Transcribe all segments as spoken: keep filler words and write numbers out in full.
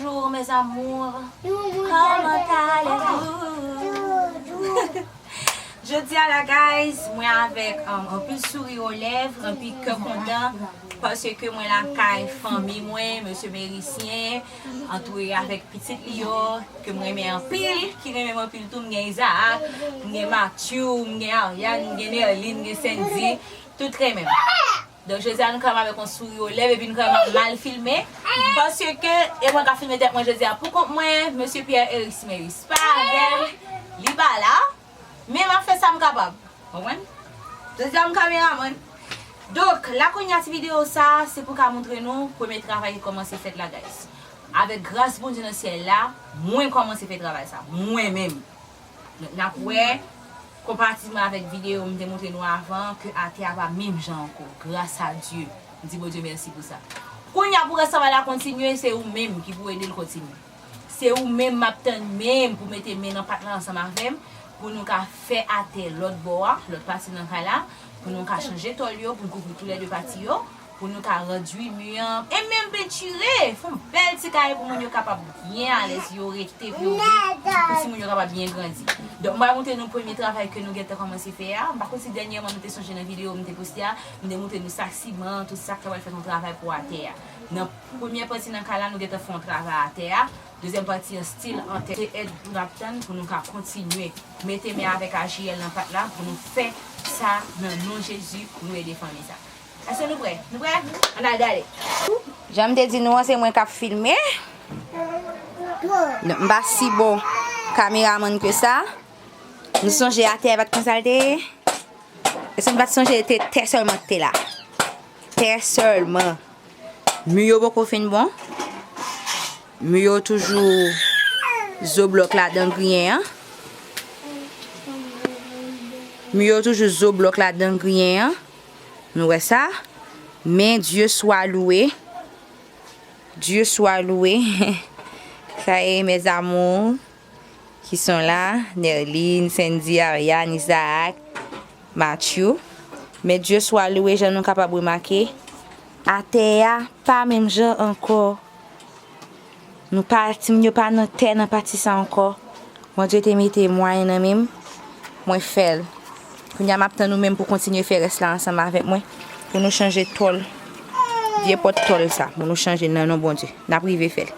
Bonjour mes amours. Comment allez-vous? Jodi a la guys, mwen avèk um, anpil souri o lèv, anpil kè kontan, paske mwen lakay fanmi mwen, mesye Merisyen, antoure avèk pitit li yo, ke mwen renmen anpil, ki renmen mwen anpil tou, m gen Isaac, m gen Matthew, m gen Ariane, m gen Nerline, m gen Sandy, tout renmen m. Donk, jodi a nou kanmenm avèk yon souri o lèv epi nou kanmenm ap mal filme. Paske, e mwen k ap filme tèt mwen jodi a pou kont mwen, mesye Pierre Eric Simeus pa avè m, li pa la. Men m ap fè sa m kapab. Konprann? Jodi a m kameramann. Donk, la kounye a ti videyo sa, se pou ka montre nou premye travay ki kòmanse fèt la, guys. Avèk gras Bondye nan syèl la, mwen kòmanse fè travay sa. Mwen menm. Donk, n ap wè, konpatiman avèk videyo m te montre nou avan, ke atè a pa menm jan ankò. Gras a Dye. M di Bondye mèsi pou sa. Kounye a pou rès travay la kontinye, se ou menm ki pou ede l kontinye. Se ou menm m ap tann menm pou mete men nan pat la ansanm avè m, pou nou ka fè atè lòt bò a, lòt pati nan kay la, pou nou ka chanje tòl yo, pou n kouvri toulède pati yo, pou nou ka randui mi an, e menm pentire, fè yon bèl ti kay pou moun yo kapab byen alèz, yo rete, pou yo viv, pou timoun yo kapab byen grandi. Donk, m pral montre nou premye travay ke nou gentan kòmanse fè a. M pa konn si dènyèman nou te sonje nan videyo m te poste a, m te montre nou sak siman, tout sa k ta pral fè yon travay pou atè a. Nan premye pati nan kay la, nou gentan fè yon travay atè a. Dezyèm pati an stil antè. Se èd nou ap tann pou nou ka kontinye mete men avèk A J L nan pat la pou nou fè sa nan non Jezi pou nou ede fanmi sa. Èske nou prè? Nou prè? Ann al gade. Jan m te di nou an, se mwen k ap filme. Non, m pa si bon kameramann ke sa. Nou sonje atè a pa t konsa l te ye? Èske nou pa t sonje te tè sèlman k te la? Tè sèlman. Mi yo poko fin bon. Mi yo toujou zo blòk ladan griyen an. Mi yo toujou zo blòk ladan griyen an. Nou wè sa? Men Dieu soit loué. Dieu soit loué. Sa e mes amours. Ki sont là, Nerline, Sandy, Ariane, Isaac, Matthew. Men Dieu soit loué, jan nou kapab remake, atè a pa menm jan ankò. Nou pa, timoun yo pa nan tè nan pati sa ankò. Bondye te mete mwayen nan men m, mwen fè l. Kounye a m ap tann ou menm pou kontinye fè rès la ansanm avèk mwen, pou nou chanje tòl, vye pòt tòl sa, pou nou chanje nan non Bondye. N ap rive fè l.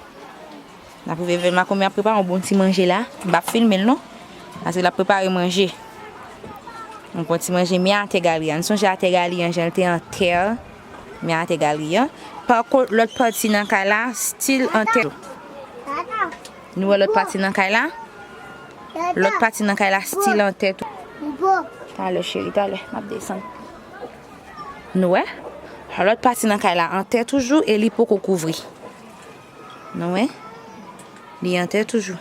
N ap rive fè l. Makomè ap prepare yon bon ti manje la. M p ap filme l non. Paske l ap prepare manje. Yon bon ti manje, men atè galri a. Nou sonje atè galri an, jan l te an tè. Men atè galri a. Pa kont, lòt pati nan kay la, still an tè. Nou wè lòt pati nan kay la? Lòt pati nan kay la, still an tè tou. Talè, cheri, talè. M ap desann. Nou wè? Lòt pati nan kay la, an tè toujou, e li poko kouvri. Nou wè? Li an tè toujou.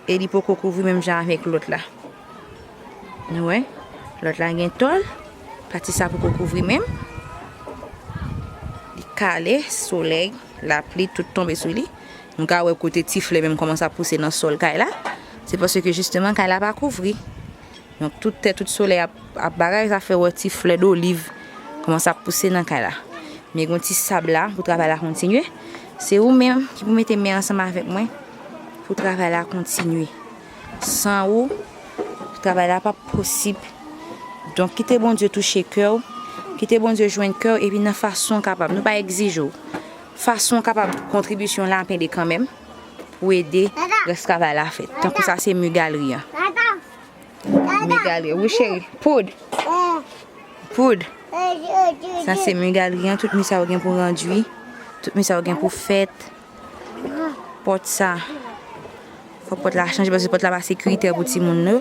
E li poko kouvri menm jan avèk lòt la. Nou wè? Lòt la gen tòl. Pati sa poko kouvri menm. Li kale, solèy, lapli, tout tonbe sou li. Nou ka wè kote ti flè menm kòmanse ap pouse nan sòl kay la. Se paske jisteman kay la pa kouvri. Donk, tout tè, tout solèy ap, ap bagay, sa fè wè ti flè doliv kòmanse ap pouse nan kay la. Men gen yon ti sab la pou travay la kontinye. Se ou menm ki pou mete men ansanm avèk mwen pou travay la kontinye. San ou, travay la p ap posib. Donk, kite Bondye touche kè w, kite Bondye jwenn kè w, epi nan fason w kapab. Nou pa egzije w. Fason w kapab, kontribisyon la ap ede kanmenm pou ede rès travay la fèt. Tankou sa, se mi galri an. Mi galri. Wi, cheri. Poud. Poud. Sa se mi galri an. Tout mi sa yo gen pou randui. Tout mi sa yo gen pou fèt. Pòt sa. Fòk pòt la chanje paske pòt la pa sekiritè pou timoun yo.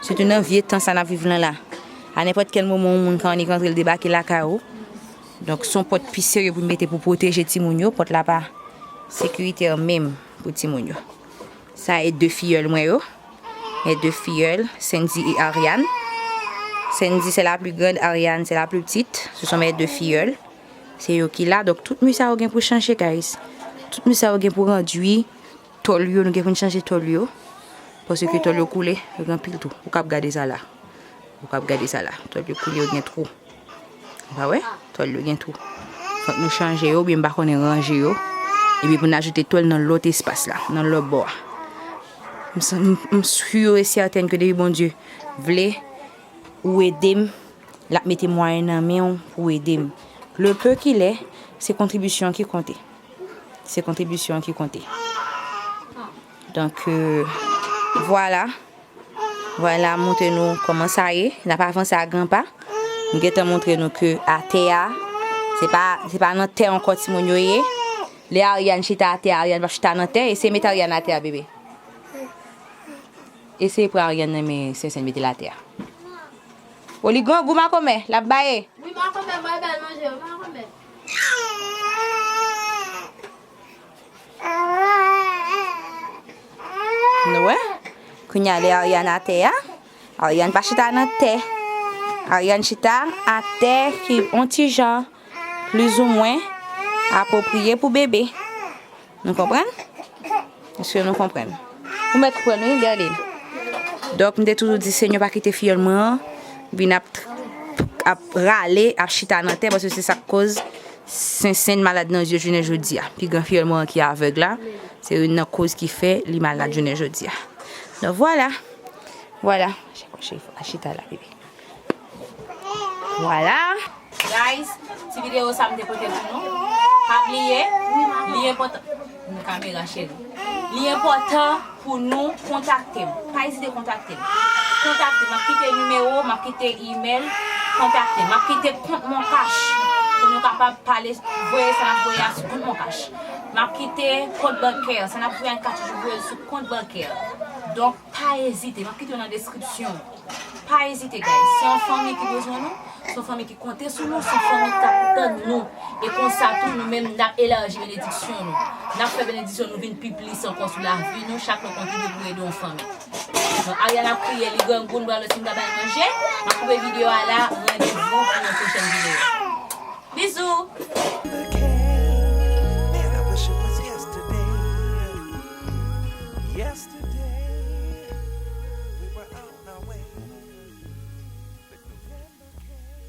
Sitou nan vye tan sa n ap viv lan la. A nenpòt kèl moman, yon moun ka annik antre, l debake lakay ou. Donk, se yon pòt pi serye pou n mete pou pwoteje timoun yo. Pòt la pa sekiritè menm pou timoun yo. Sa e de fiyèl mwen yo. Mes deux filleules, Sandy et Ariane. Sandy, c'est la plus grande, Ariane, c'est la plus petite. Ce sont mes deux filleules. Se yo ki la. Donk, tout mi sa yo gen pou chanje, guys. Tout mi sa yo gen pou randui. Tòl yo, nou gen pou n chanje tòl yo. Paske tòl yo koule, yo gen anpil twou. Ou kab gade sa la. Ou kab gade sa la. Tòl yo koule, yo gen twou. Ou pa wè? Tòl yo gen twou. Fòk nou chanje yo, oubyen m pa konnen ranje yo. epi pou n ajoute twèl nan lòt espas la, nan lòt bò a. M, m, m sûr et certain ke depi Bondye vle, ou ede m, l ap mete mwayen nan men w pou w ede m. Le peu qu'il est, se kontribisyon ki konte. Se kontribisyon ki konte. Donk, euh, vwala. Vwala, m montre nou kòman sa ye. N ap avanse a gran pa. M gentan montre nou ke atè a, se pa, se pa nan tè ankò timoun yo ye. Lè Ariane chita atè, Ariane p ap chita nan tè. Eseye met Ariane atè a, bebe. Eseye pran Ariane nan men Sensèn mete l atè a. O, li grangou makomè, l ap baye. Wi, makomè, bay bèl manje, wi, makomè. Nou wè? Kounye a lè Ariane atè a, Ariane pa chita nan tè. Ariane chita atè ki on ti jan plizoumwen apwopriye pou bebe. Nou konprann? Èske nou konprann? Ou mèt pran, wi, Berline. Donk, m te toujou di, Senyè, pa kite fiyòl mwen an vin ap, ap rale, ap chita nan tè, paske se sa k koz Sensèn malad nan zye jounen jodi a. Pi gran fiyòl mwen an ki avèg la, se youn nan koz ki fè li malad jounen jodi a. Donk, vwala. Vwala. Chita la, bebe. Vwala. Guys, ti videyo sa m te pote pou nou. Pa bliye, li enpòtan. Yon kamera, cheri. Li enpòtan pou nou kontakte m. Pa ezite kontakte m. Kontakte m. M ap kite nimewo, m ap kite email. Kontakte m. M ap kite kont Moncash pou nou kapab pale, voye sa n ap voye a sou kont Moncash. M ap kite kont bankè. Sa n ap voye a, n ka toujou voye l sou kont bankè. Donk, pa ezite. M ap kite yo nan deskripsyon. Pa ezite, guys. Se yon fanmi ki bezwen nou. Se yon fanmi ki konte sou nou. Se yon fanmi k ap tann nou. E konsa tou, nou menm, n ap elaji benediksyon nou. N ap fè benediksyon nou vin pi plis ankò sou lavi nou. Chak nou kontribye pou ede yon fanmi. Donk, Ariane ap kriye, li grangou, nou pral wè si nou ka ba l manje. M ap koupe videyo a la. Randevou.